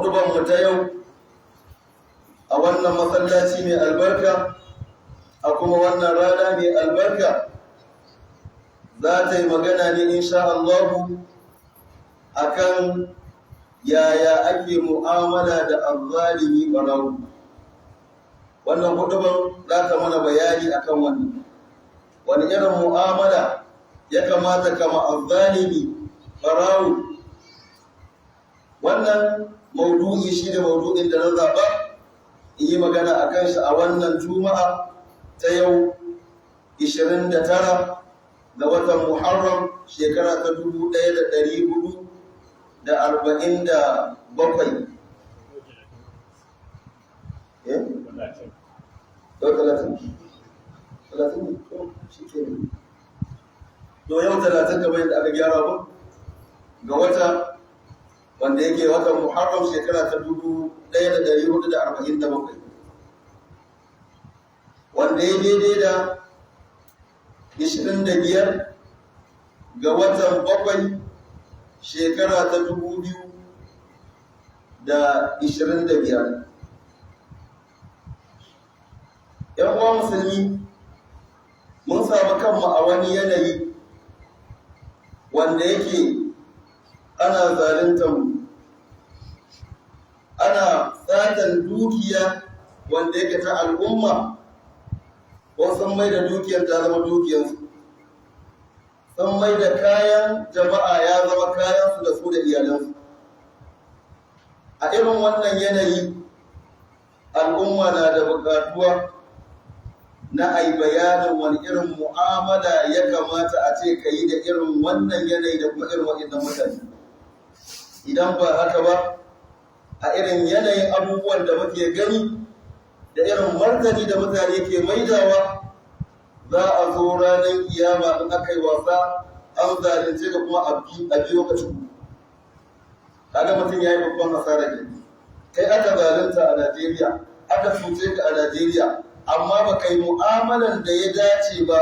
Hudubar mu ta yau a wannan masallaci mai albarka, a kuma wannan rana mai albarka, za ta yi magana ne insha Allahu akan yaya ake mu'amala da azzalimi barawo. Wannan hudubar za ta mana bayani akan wannan, wani irin mu'amala ya kamata kama azzalimi barawo. Wannan maudu'i shi ne maudu'in da na zaɓa in yi magana a kan shi a wannan Juma'a ta yau, 29 ga watan Muharram, shekara ta 1447. Eh? Yau 30? 30 ne? Shi ke ne. To, yau 30, kamar yadda aka gyara ba, ga wata wanda yake watan Muharram, shekara ta 1447, wanda ya daidai da 25 ga watan bakwai, shekara ta 2025. ‘Yan uwa musulmi, mun samu kanmu a wani yanayi wanda yake ana zaluntar mu, ana satan dukiya wanda yake ta al'umma. Ko sun mai da dukiyar ta zama dukiyarsu, sun mai da kayan jama'a ya zama kayansu da su da iyalansu. A irin wannan yanayi, al'umma na da buƙatuwa na ai bayanin wani irin mu'amala ya kamata a ce ka yi da irin wannan yanayi da kuma irin waɗannan mutane. Idan ba haka ba, a irin yanayin abubuwan da muke gani da irin martani da mutane ke maidawa, za a zo ranar kiyama, in aka yi wasa, an zalunce ka kuma a biyo ka cikin. Kaga mutum ya yi babban asara ne. Kai aka zalunta a Najeriya, aka cuce ka a Najeriya, amma ba kai mu'amalan da ya dace ba,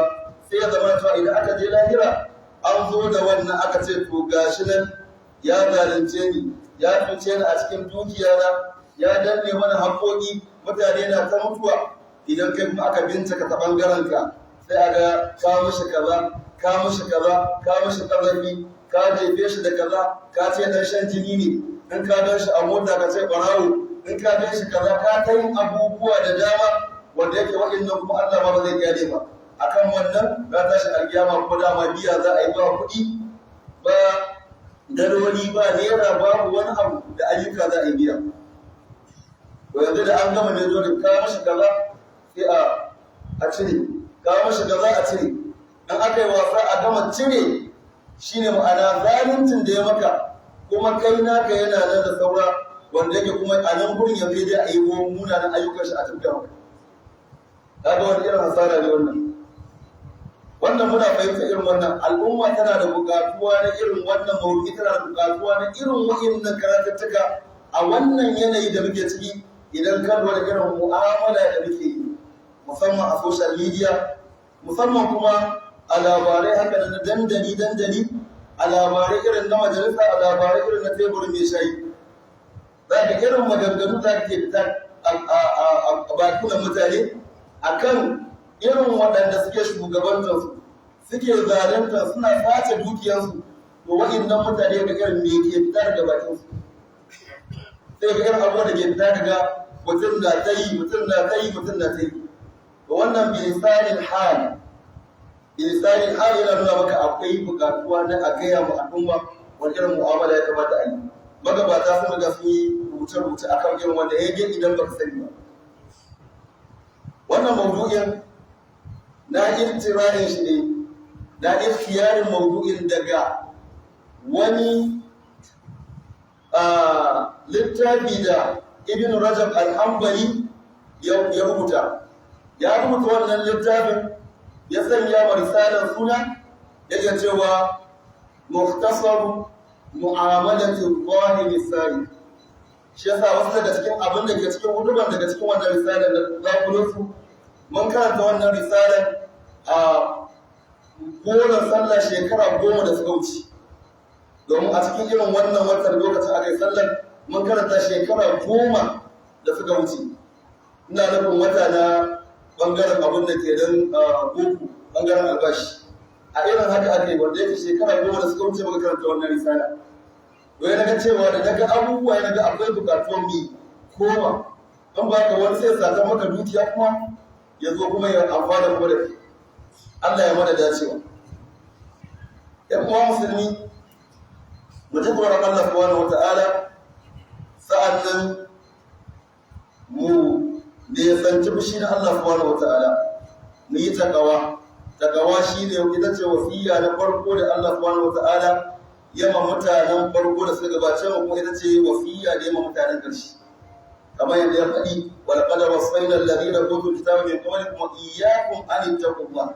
sai ya zama cewa idan aka je lahira, an zo da wannan, aka ce, "To, gashi nan ya zalunce ni, ya cuce ni a cikin dukiyana, ya danne mana haƙoƙi, mutane na ta mutuwa." Idan kai kuma aka bincika ta ɓangaren ka, sai a ga ka mishi kaza, ka mishi kaza, ka mishi ƙazafi, ka jefe shi da kaza, ka ce dan shan jini ne, in ka gan shi a mota ka ce ɓarawo, in ka gan shi kaza, ka ta yin abubuwa da dama wanda yake waɗannan kuma Allah ma ba zai kyale ba akan wannan. Ra tashi alkiyama ko dama biya za a yi, ba kuɗi ba, daloli ba, naira babu, wani abu, da ayyuka za a yi biya. To, yanzu da an gama ne zo da ka mashi kaza, sai a cire, ka mashi kaza, a cire. In aka yi wasa, a gama cire, shine ma'ana zaluncin da ya maka, kuma kai naka yana nan da saura, wanda yake kuma a nan gurin yanzu dai a yi munanan ayyukan shi a tafiya maka. Kaga wani irin hasara ne wannan. Wannan muna fahimta irin wannan al'umma tana da buƙatuwa na irin wannan maudu'i, tana da buƙatuwa na irin wa'innan karatuttuka a wannan yanayi da muke ciki. Idan ka lura da irin mu'amala da muke yi, musamman a social media, musamman kuma a labarai haka na dandali dandali, a labarai irin na majalisa, a labarai irin na teburin mai shayi, za ka irin maganganu za ka ke fita a bakunan mutane akan irin waɗanda suke shugabantarsu, suke zalunta, suna sace dukiyarsu. To, waɗannan mutane, ga irin me ke fita daga bakinsu, sai ga irin abubuwan da ke fita daga mutum na ta yi, mutum na ta yi, mutum na ta yi. To, wannan bilisanin hal yana nuna maka akwai buƙatuwa na a gaya wa al'umma wani irin mu'amala ya kamata a yi. Magabata sun riga sun yi rubuce-rubuce akan irin wanda ya yi, idan baka sani ba. Wannan maudu'in na iftirarin shi ne, na ikhtiyarin maudu'in daga wani littafi da Ibn Rajab al-Hanbali ya rubuta. Ya rubuta wannan littafin, ya sanya wa risalar suna, yake cewa "Mukhtasar Mu'amalati Zalimi Sari". Shi yasa wasu daga cikin abin da ke cikin huduban daga cikin wannan risalar da zakulo su. Mun karanta wannan risalar a goron sallah shekara 10 da suka wuce, domin a cikin irin wannan watan lokacin aka yi sallar. Mun karanta shekara 10 da suka wuce. Ina nufin wata na bangaren abin da ke don boko, bangaren albashi. A irin haka aka yi, wanda yake shekara 10 da suka wuce muka karanta wannan risala. To ya naga cewa da naga abubuwa, ya naga akwai bukatuwan mi koma. In ba ka wani sai sata maka dukiya, kuma ya zo kuma ya amfana kuma da kai. Allah ya mana dacewa. ‘Yan uwa musulmi, mu ji tsoron Allah subhanahu wata'ala, sa'annan mu nisanci fushi na Allah subhanahu wata'ala, mu yi takawa. Takawa shine ita ce wasiya na farko da Allah subhanahu wata'ala ya ma mutanen farko da suka gabace mu, kuma ita ce wasiya da ya ma mutanen ƙarshe. Kamar yadda ya faɗi: "Wa laqad wassayna alladhina utul kitaba min qablikum wa iyyakum an ittaqullah."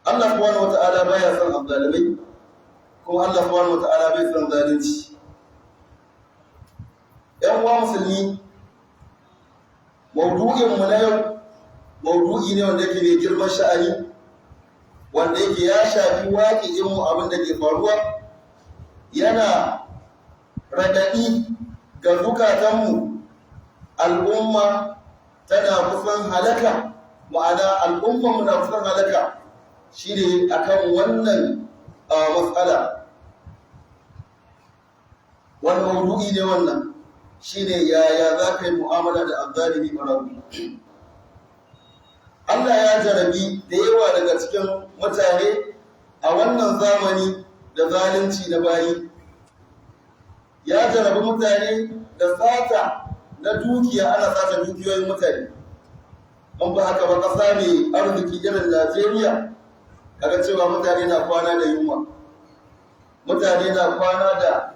Allah subhanahu wata'ala baya son azzalimai, kuma Allah subhanahu wata'ala bai son zalunci. ‘Yan uwa musulmi, maudu'in mu na yau maudu'i ne wanda yake mai girman sha'ani, wanda yake ya shafi waƙi'in mu, abin da ke faruwa yana raɗaɗi ga zukatanmu. Al'umma tana kusan halaka, ma'ana al'umma na kusan halaka, shine akan wannan matsala. Wani maudu'i ne wannan? Shine yaya za ka yi mu'amala da azzalimi, barawo. Allah ya jarabi da yawa daga cikin mutane a wannan zamani da zalunci na bayi, ya jarabi mutane da sata na dukiya, ana sata dukiyoyin mutane. An ba haka ba, ƙasa mai arziki irin Najeriya, kaga cewa mutane na kwana da yunwa, mutane na kwana da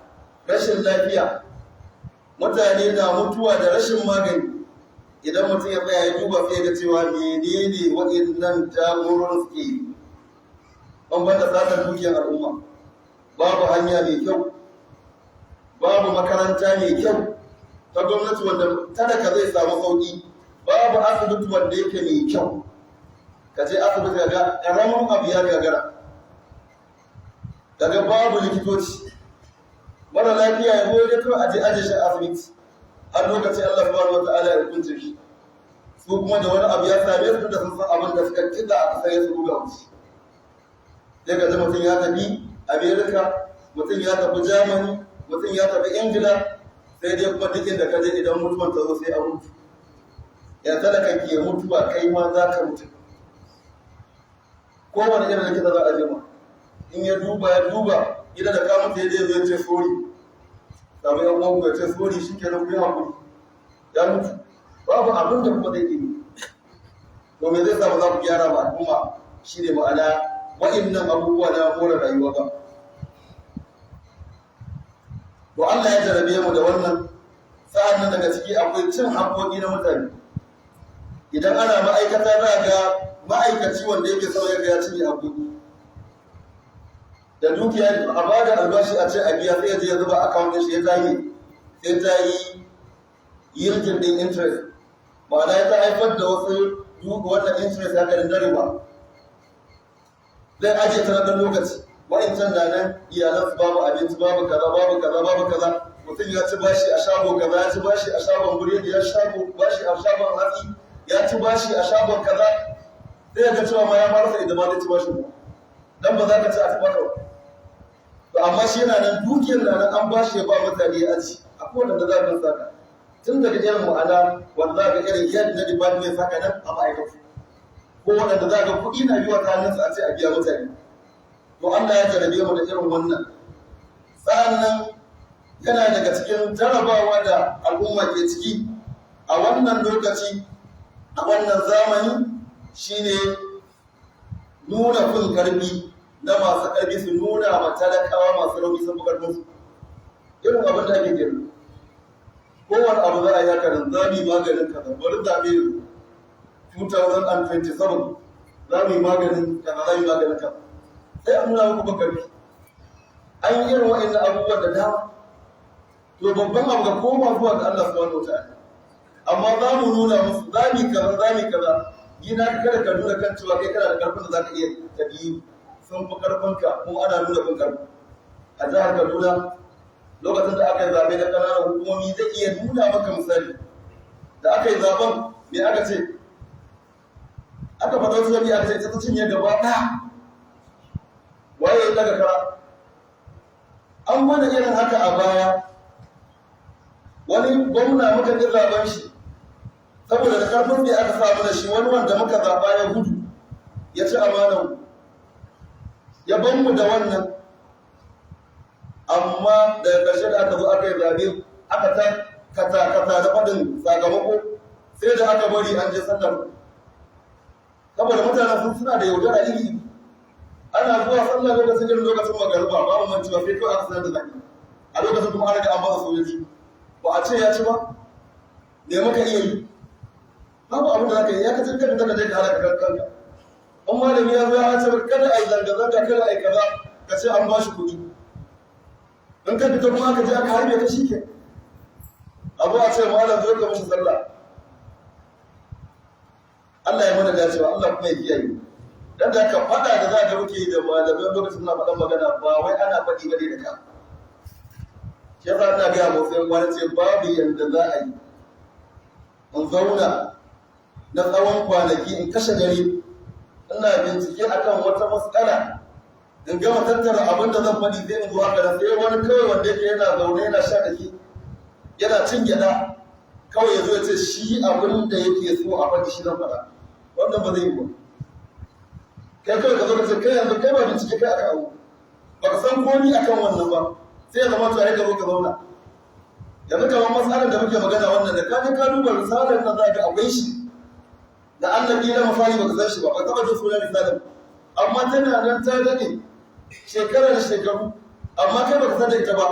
rashin lafiya, mutane na mutuwa da rashin magani. Idan mutum ya tsaya ya duba, sai ga cewa menene waɗannan jagororin suke yi ban banda satar dukiyar al'umma? Babu hanya mai kyau, babu makaranta mai kyau ta gwamnati wanda talaka zai samu sauki, babu asibiti wanda yake mai kyau. Ka je asibiti ga ƙaramin abu ya gagara, daga babu likitoci. Mara lafiya ya zo ya kawai aje aje shi a asibiti har lokacin Allah subhanahu wata'ala ya hukunce shi. Su kuma da wani abu ya same su, da sun san abin da suka kiza a kasar ya su ruga wuce. Sai ka ji mutum ya tafi America, mutum ya tafi Germany, mutum ya tafi Ingila. Sai dai kuma duk inda ka je, idan mutuwan ta zo sai a mutu. Ya talaka ke mutuwa, kai ma za ka mutu. Kowane irin likita za a je ma, in ya duba ya duba, idan da ka mutu ya je zai ce sorry, samu yan uwan ya ce sorry, shi kenan, ku yi hakuri, ya mutu. Babu abin da kuma zai yi. To me zai sa ba za ku gyara ba al'umma, shi ne ma'ana wa'innan abubuwa na more rayuwa ba? To Allah ya jarabe mu da wannan. Sa'an nan daga ciki akwai cin haƙoƙi na mutane. Idan ana ma'aikata, za ga ma'aikaci wanda yake son ya ga ya cinye haƙoƙi da dukiya. A ba da albashi, a ce a biya, sai ya je ya zuba account ɗin shi, ya zage sai ta yi yielding din interest, ma'ana ya ta haifar da wasu wannan interest haka da riba. Zai ajiye ta na ɗan lokaci, wa'incan na nan iyalansu babu abinci, babu kaza, babu kaza, babu kaza. Mutum ya ci bashi a shago kaza, ya ci bashi a shagon buredi, ya shago bashi a shagon hatsi, ya ci bashi a shagon kaza. Sai ya ga cewa ma ya marasa idan ma zai ci bashi dan ba za ka ci a ci maka ba. To amma shi yana nan, dukiyar na nan, an bashi ya ba mutane ya ci. Akwai wanda za ka saka tun daga irin ma'ana wanda za ka irin head na department saka nan a ma'aikatu, ko waɗanda za ka kuɗi na biyu ta hannunsu a ce a biya mutane. To Allah ya jarabe mu da irin wannan. Sa'annan yana daga cikin jarabawa da al'umma ke ciki a wannan lokaci, a wannan zamani, shine nuna fin karfi na masu ƙarfi, su nuna ma talakawa masu rauni sun fi ƙarfinsu. Irin abin da ake gani, kowane abu za a yi haka nan: za mu yi maganin kaza, bari zaɓe yanzu 2027, za mu yi maganin kaza, za mu yi maganin kaza. Sai a nuna muku ban ƙarfi. An yi irin wa'annan abubuwan da dama. To babban abu ga koma zuwa ga Allah subhanahu wataala. Amma za mu nuna musu za mu yi kaza, za mu yi kaza. Ni na kada ka nuna kan cewa kai kana da karfin da za ka iya tafi, sun fi karfinka. Kuma ana nuna fin karfi a jihar Kaduna. Lokacin da aka yi zaɓe na ƙananan hukumomi zai iya nuna maka misali. Da aka yi zaɓen, me aka ce? Aka faɗa wasu jami'a, aka ce ita ta cinye gaba ɗaya. Waye ya ɗaga kara? An mana irin haka a baya. Wani gwamna muka ƙi zaɓen shi saboda da ƙarfin da aka samu da shi, wani wanda muka zaɓa ya gudu ya ci amanan, ya ban mu da wannan. Amma daga ƙarshe da aka zo aka yi zaɓe, aka ta kata kata da faɗin sakamako, sai da aka bari an je sallar, saboda mutanen sun suna da yaudara iri iri. Ana zuwa sallah lokacin, irin lokacin magariba, babu mancewa, sai kawai aka sanar da zaɓe. A lokacin kuma an riga an baza sojoji. Ba a ce ya ci ba. Me muka iya yi? Babu abin da zaka yi. Ya kace kada ka je ka halaka kanka. An malami ya zo ya ce kada a yi zanga-zanga, kada a yi kaza, ka ce an ba shi kuɗi. In ka fita kuma aka je aka harbe ka, shi ke abu a ce malam zo ka mishi sallah. Allah ya mana dacewa, Allah kuma ya kiyaye. Dan da ka faɗa da za ka muke da malamai lokacin suna faɗan magana, ba wai ana faɗi bane da ka. Shi yasa ina gaya musu yan wani ce babu yanda za a yi in zauna na tsawon kwanaki, in kashe dare ina bincike akan wata matsala, in gama tattara abin da zan faɗi, sai in zo haka da sai wani kawai wanda yake yana zaune yana sha dake yana cin gyaɗa, kawai ya zo ya ce shi abin da yake so a faɗi shi zan faɗa. Wannan ba zai yi ba. Kai kawai ka zo ka ce kai yanzu kai ba bincike kai akan abu, ba ka san komi akan wannan ba, sai ya zama to ai ka zo ka zauna. Yanzu kamar matsalar da muke magana wannan, da ka je ka duba risalar nan, za ka akwai shi da Allah kila mafari baka san shi ba, ba taɓa jin sunan risalar, amma tana nan ta dade shekara da shekaru, amma kai baka san da ita ba.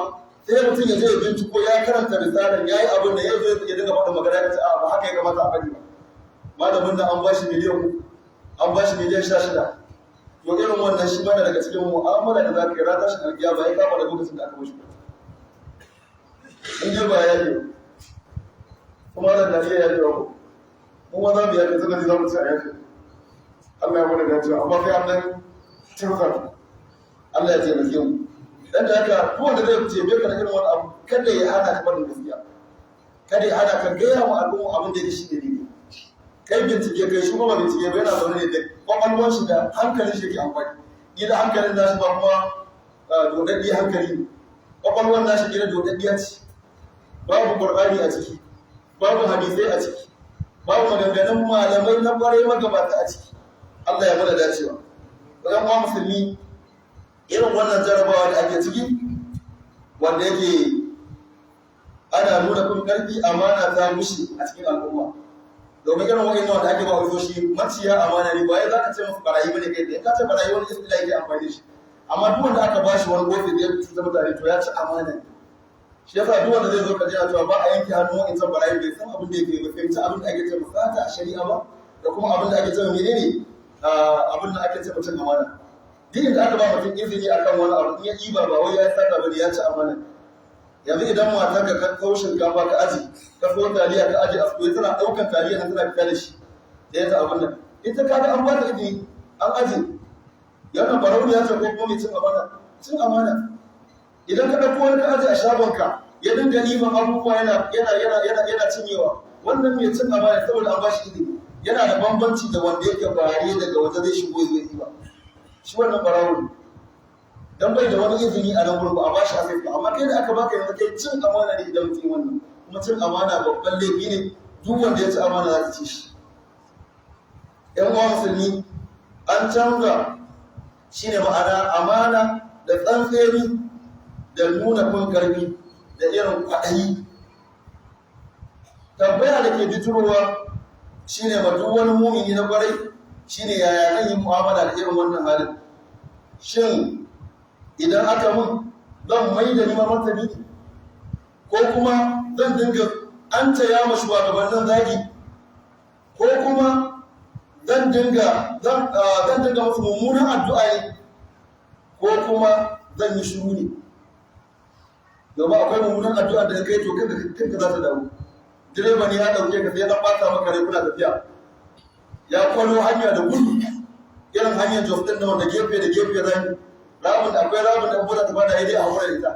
Sai mutum ya je ya binciko, ya karanta risalar, ya yi abin da ya zo ya dinga faɗin magana, ya ce a ba haka ya kamata a faɗi ba, malamin nan an ba shi miliyan 3, an ba shi miliyan 16. To irin wannan shi mana daga cikin mu'amala da za ka yi ran tashin alkiyama, ya kama da lokacin da aka mashi in dai ba ya yi kuma da na iya yaji ba ko kuma za mu yafe, suka ji za mu ci a yafe. Allah ya mana dacewa, amma sai an dan turza. Allah ya taimake mu. Dan da haka, duk wanda zai ce ka da irin wani abu, kada ya hana ka faɗin gaskiya, kada ya hana ka gaya wa al'umma abin da yake shi ne daidai. Kai bincike kai, shi kuma bincike ba, yana zaune ne da kwakwalwar shi da hankalin shi yake amfani. Gida hankalin nashi ba kuma dodaddi hankali ne, kwakwalwar nashi gida dodaddiya ce. Babu Qur'ani a ciki, babu hadisai a ciki, babu maganganun malamai na kwarai magabata a ciki. Allah ya mana dacewa. Wajen kuma musulmi, irin wannan jarabawa da ake ciki, wanda yake ana nuna kun karfi, amana ta mushe a cikin al'umma, domin irin wa'in wanda ake ba ofisoshi maciya amana ne. Ba ya za ka ce musu barayi bane kai tsaye. Ka ce barayi, wani istila yake amfani da shi. Amma duk wanda aka bashi wani ofis ya cuta mutane, to ya ci amana ne. Shi yasa duk wanda zai zo ka ji cewa ba a yanke hannu wa'in barayi, bai san abin da yake ba, fahimci abin da ake ce sata a shari'a ba, da kuma abin da ake ce menene, abin da ake ce mutum amana. Duk inda aka ba mutum izini akan wani abu, in ya ɗiba, ba wai ya sata bane, ya ci amana. Yanzu idan matar ka ka kawo shinkafa ka aji, ka so taliya ka aji a tsoye, tana ɗaukan taliya nan tana fita da shi da ya ta abin nan, ita kaga an ba ta izini an aji, yana barauniya ce ko kuma mai cin amana? Cin amana. Idan ka ɗauko wani ka aji a shagonka, ya dinga ɗiban abubuwa yana yana yana yana yana cinyewa, wannan mai cin amana, saboda an ba shi izini. Yana da bambanci da wanda yake bare daga waje zai shigo zai ɗiba. Shi wannan barawo ne, dan bai da wani izini a nan gurin, ba a bashi access ba. Amma kai da aka baka, yanzu kai cin amana ne idan mutum wannan. Kuma cin amana babban laifi ne, duk wanda ya ci amana za ta ci shi. Yan uwa musulmi, an canza shine ma'ana amana da tsantseni da nuna kun karfi da irin kwaɗayi. Tambaya da ke biturowa shine ma duk wani mumini na kwarai shine: yaya zan yi mu'amala da irin wannan halin? Shin idan aka mun, zan mai da nima martani ne, ko kuma zan dinga an taya ma shugabannin zagi, ko kuma zan dinga musu mummunan addu'a ne, ko kuma zan yi shiru ne? Domin akwai mummunan addu'a da kai to kanka za ta dawo. Direba ne ya dauke ka, sai ya dan bata maka rai, kuna tafiya, ya kwalo hanya da gudu, irin hanyar Jos din nan wanda gefe da gefe rami, ramin da akwai ramin da mota ta fada dai a wurin ita.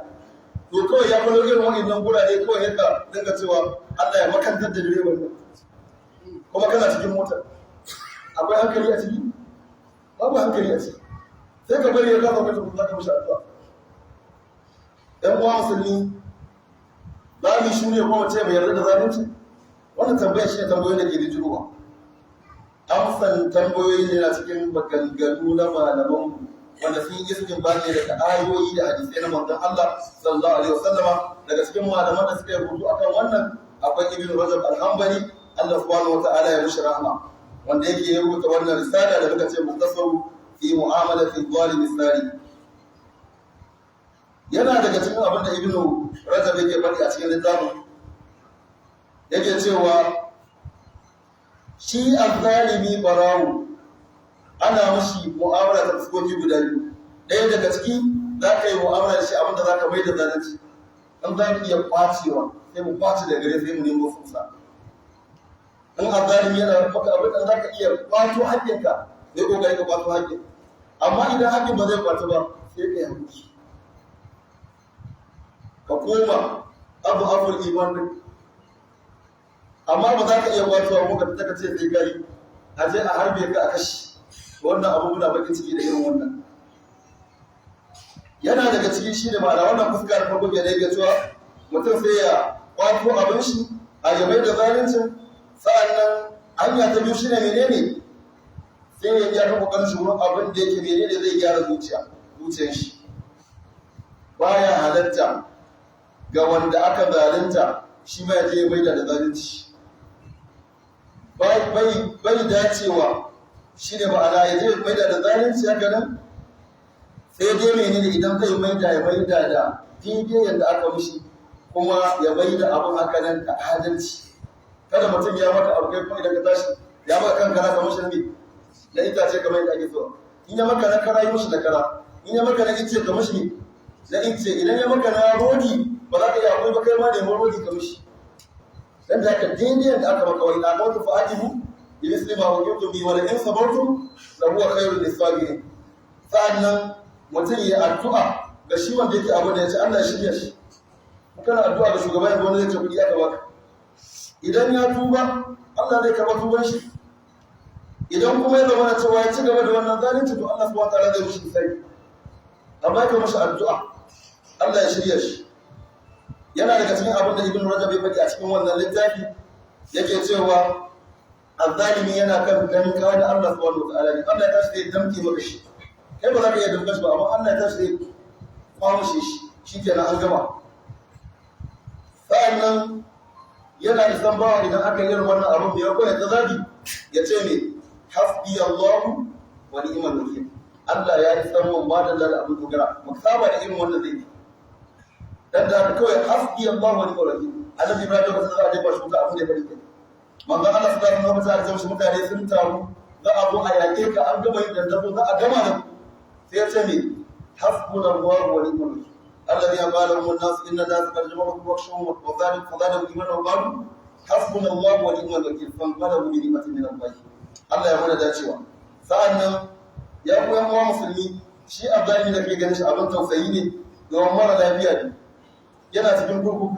To kawai ya falo irin wa'annan gurare kawai yadda dinga cewa Allah ya makantar da direban nan, kuma kana cikin mota. Akwai hankali a ciki? Babu hankali a ciki. Sai ka bari ya kafa ka tafi, zaka mishi addu'a. Ɗan uwa musulmi, za mu yi shirya kuma ce mai yarda da zalunci? Wannan tambayar shi ne tambayoyin da ke bijirowa. Amsan tambayoyi ne na cikin maganganu na malamanmu wanda sun yi istinbati daga ayoyi da hadisai na manzon Allah sallallahu alaihi wasallama. Daga cikin malaman da suka yi rubutu akan wannan akwai Ibn Rajab al-Hanbali, Allah subhanahu wata'ala ya mishi rahma, wanda yake rubuta wannan risala da muka ce Mukhtasaru fi Mu'amalati Zalimi Sari. Yana daga cikin abin da Ibn Rajab yake faɗi a cikin littafin, yake cewa shi azzalimi barawo ana mashi mu'amala ta fuskoki guda biyu. Ɗaya daga ciki, za ka yi mu'amala da shi abinda za ka mai da zalunci. In za mu iya kwacewa, sai mu kwace daga gare, sai mu nemo fansa. In azzalimi yana maka abin da za ka iya kwato haƙƙinka, sai kokari ka kwato haƙƙin. Amma idan haƙƙin ba zai kwato ba, sai ka yi haƙuri, ka koma abu aful iman din. Amma ba za ka iya kwatowa ko ka fita ka ce sai kai, a je a harbe ka a kashi. Wannan abu muna bakin ciki da irin wannan. Yana daga cikin shi ne ma'ana wannan fuska da farko ke da yake cewa mutum sai ya kwato abin shi a yabai da zaluncin. Sa'annan hanya ta biyu shine menene? Sai ya iya kokarin shi wurin abin da yake menene zai gyara zuciyar shi. Baya halatta ga wanda aka zalunta shi ma ya je ya maida da zalunci. Bai dacewa, shi ne ma'ana ya je maida da zalunci haka nan. Sai dai menene? Idan zai maida, ya maida da daidai yadda aka mishi, kuma ya maida abin haka nan da adalci. Kada mutum ya maka abu, kai kuma idan ka tashi ya maka kan kara, ka mishi ne na itace kamar yadda ake so. In ya maka na kara, yi mishi na kara. In ya maka na ice, ka mishi ne na ice. Idan ya maka na rodi, ba za ka yi akwai ba, kai ma nemi rodi ka mishi. Dan da haka daidai yadda aka maka, wa ina qawtu fa'adihu bi misli ma uqibtum bi, wa la in sabartum la huwa khairul lisabirin. Sa'annan mutum ya addu'a ga shi wanda yake abu da ya ce Allah ya shirya shi. Kana addu'a ga shugaba yanzu, wani zai ce kuɗi aka baka. Idan ya tuba, Allah zai karɓa tuban shi. Idan kuma ya zama na cewa ya ci gaba da wannan zalunci, to Allah subhanahu wataala zai mishi hisabi. Amma ka mishi addu'a Allah ya shirya shi. Yana daga cikin abin da Ibn Rajab ya faɗi a cikin wannan littafi, yake cewa azzalimi yana kan danka da Allah subhanahu wataala ne. Allah ya tashi zai damke maka shi, kai ba za ka iya damka shi ba, amma Allah ya tashi zai kwamushe shi, shikenan an gama. Sa'annan yana isan bawa idan aka yi wannan abin da ya koya ta zagi, ya ce ne hasbi Allahu wa ni'mal wakil. Allah ya isar mun, ba da abin dogara. Mu saba da irin wannan zai dan da haka kawai, hasbi Allahu wa ni'mal wakil. Annabi Ibrahim, lokacin da za a jefa shi wuta, abin da ya faɗi kenan. Manzon Allah sallallahu alaihi wasallam, mutane sun taru, za a zo a yaƙe ka, an gama yin dandazo, za a gama da ku, sai ya ce ne hasbunallahu wa ni'mal wakil. الذين قال لهم الناس ان الناس قد جمعوا لكم فاخشوهم فزادهم ايمانا وقالوا حسبنا الله ونعم الوكيل فانقلبوا بنعمة من الله. Allah ya mana dacewa. Sa'annan ya ku yan uwa musulmi, shi azzalimi da ke ganin shi abin tausayi ne, domin mara lafiya ne, yana cikin kurkuku,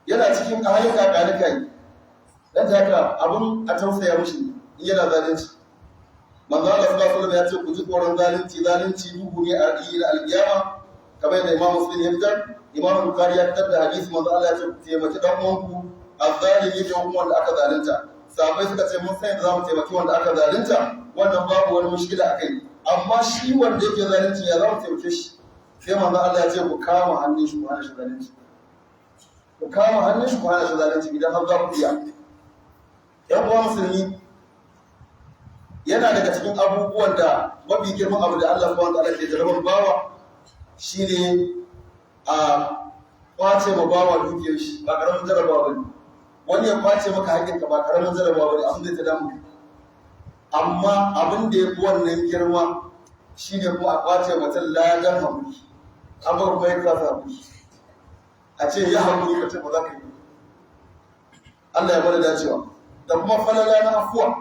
yana cikin halin kakanika yi. Dan haka abin a tausaya mishi in yana zalunci. Manzo Allah sallallahu alaihi wasallam ya ce ku ji tsoron zalunci, zalunci duhu ne a alƙiyama, kamar yadda Imam Muslim ya fitar, Imam Bukhari ya fitar da hadisi. Manzo Allah ya ce ku taimaki dan uwanku azzalimi da kuma wanda aka zalunta. Sahabbai suka ce mun san yadda zamu taimaki wanda aka zalunta, wannan babu wani mushkila akai, amma shi wanda yake zalunci, ya zamu taimake shi? Sai manzo Allah ya ce ku kama hannun shi ku hana shi zalunci, ku kama hannun shi ku hana shi zalunci idan har za ku iya. Yan uwa musulmi, yana daga cikin abubuwan da mafi girman abu da Allah subhanahu wa ta'ala ke jarabar bawa shine a kwace ma bawa dukiyar shi. Ba karamin jarabawa bane. Wani ya kwace maka haƙƙinka ba karamin jarabawa bane, abin da ta damu. Amma abin da ya fi wannan girma shine kuma a kwace mutum ladan haƙuri, amma kuma ya kasa haƙuri. A ce ya haƙuri, ka ce ba za ka yi. Allah ya bada dacewa. Da kuma falala na afuwa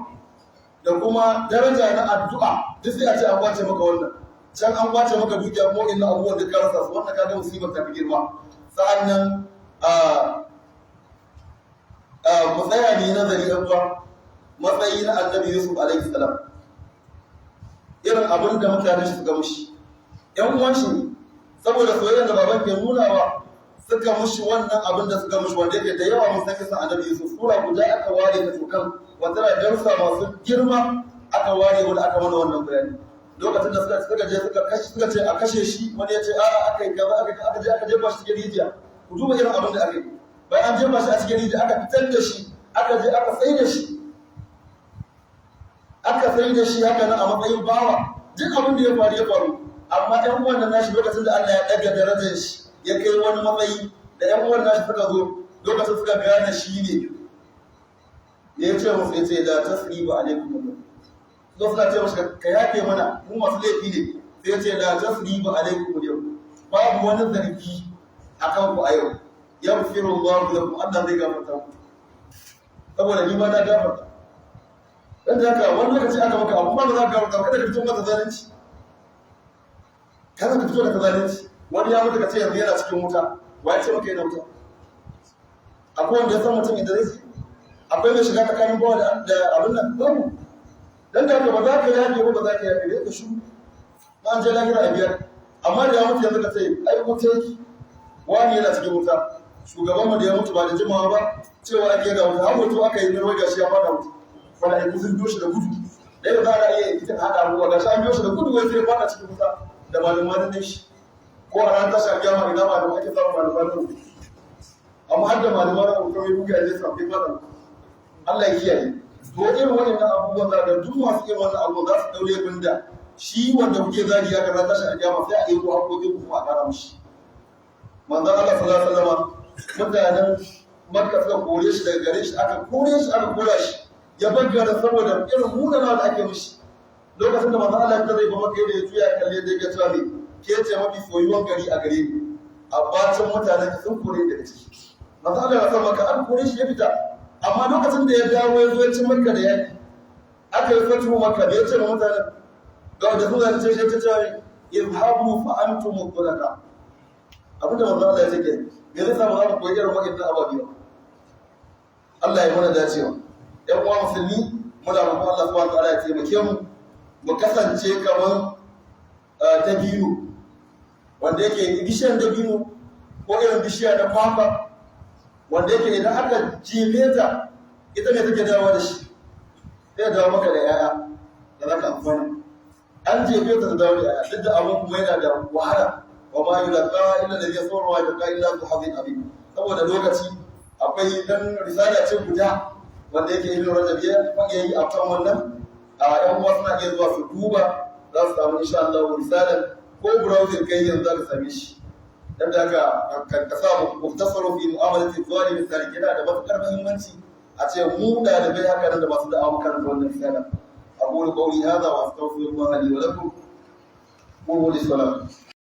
da kuma daraja na addu'a, duk sai a ce an kwace maka wannan. Can an kwace maka dukiya, ko inna abubuwan da ka rasa su, wannan kaga musibar ta fi girma. Sa'annan a mu tsaya ne nazari, ɗan uwa, matsayi na Annabi Yusuf alaihi salam, irin abin da mutane shi suka mushi. Ƴan uwan shi ne, saboda soyayyar da baban ke nunawa, suka mushi wannan abin da suka mushi, wanda yake da yawa mun san kisan Annabi Yusuf. Sura guda aka ware ta tokan wanda da darussa masu girma aka ware, wanda aka mana wannan bayani. Lokacin da suka je suka kashe, suka ce a kashe shi, wani ya ce a'a, aka yi kaza, aka je aka jefa shi cikin rijiya. Ku duba irin abin da aka yi. Bayan an jefa shi a cikin rijiya, aka fitar da shi, aka je aka sai da shi, aka sai da shi haka nan a matsayin bawa. Duk abin da ya faru ya faru, amma ƴan uwan nan nashi, lokacin da Allah ya ɗaga darajar shi ya kai wani matsayi, da ƴan uwan nashi suka zo, lokacin suka gane shi ne, ya ce musu, ya ce: "La tasriba alaikum." Zo suna ce mashi, "Ka yafe mana, mu masu laifi ne." Sai ya ce: "La tasriba alaikum yau, babu wani zargi akan ku a yau. Yaghfiru Allahu lakum, Allah zai gafarta ku, saboda ni ma na gafarta." Dan da haka, wani lokaci aka maka abu ba za ka gafarta, kada ka fito masa zalunci, kada ka fito da zalunci. Wani ya mutu, ka ce yanzu yana cikin wuta. Wa ya ce maka yana wuta? Akwai wanda ya san mutum inda zai ce? Akwai mai shiga tsakanin bawa da abin nan? Babu. Dan da haka, ba za ka yafe ba, ba za ka yafe ba, ka shiru. Ba an je lahira a biyar. Amma da ya mutu yanzu ka ce ai wuta yake, wani yana cikin wuta. Shugaban mu da ya mutu ba da jimawa ba, cewa ake da wuta, har hoto aka yi mai, gashi ya fada wuta, mala'iku sun biyo shi da gudu. Da yau za a iya ita haɗa abubuwa, gashi an biyo shi da gudu, wai sai ya fada cikin wuta da malaman din shi. Ko a ranar tashar kiyama, ina malaman ake samun malaman nan? Amma har da malaman nan kuma ya buga ya je samu fada. Allah ya kiyaye. To, irin waɗannan abubuwan za ga duk masu irin wannan abubuwan za su daure bunda shi wanda kuke zagi ya kaza, tashar kiyama sai a yi ko haƙoƙin kuma a ƙara mishi. Manzon Allah sallallahu alaihi wasallam, mutanen Makka suka kore shi daga gare shi, aka kore shi, aka kora shi, ya bagara saboda irin munana da ake mishi. Lokacin da manzon Allah ya zai ba Makka, da ya juya kalle da ya cewa ne, "Ke ce mafi soyuwan gari a gare ni, a bacin mutanen sun kore daga ciki." Manzon Allah ya san Makka an kore shi, ya fita. Amma lokacin da ya dawo, ya zo ya ci Makka da yaki, aka yi fatu Makka, da ya ce wa mutanen ga da sun zai ce ta ce: "Izhabu fa antum mutlaqa." Abinda manzon Allah ya ce ke, me zai samu za mu koyi irin wa'annan ababe ba? Allah ya mana dacewa. Ƴan uwa musulmi, muna roƙon Allah subhanahu wa ta'ala ya taimake mu, mu kasance kamar dabino, wanda yake bishiyar dabino ko irin bishiya na kwakwa, wanda yake idan aka jefe ta, ita ne take dawo da shi, sai dawo maka da 'ya'ya da zaka amfana. An jefe ta, ta dawo da 'ya'ya, duk da abun kuma yana da wahala. Wa ma yulqa illa alladhi yasawwa wa yulqa illa zu hadin abin. Saboda lokaci, akwai dan risala ce guda wanda yake Ibn Rajab ya yi a kan wannan. A yan uwa suna iya zuwa su duba, za su samu insha Allah risalar. Ko browsing kai yanzu za ka same shi. Dan da haka, ka samu Muktasaru fi mu'amalati zalim salik. Yana da matukar muhimmanci a ce mu dalibai haka nan da masu da'awa makaranta wannan risala. Aqulu qawli hadha wa astaghfirullah li wa lakum. Qumu lis-salah.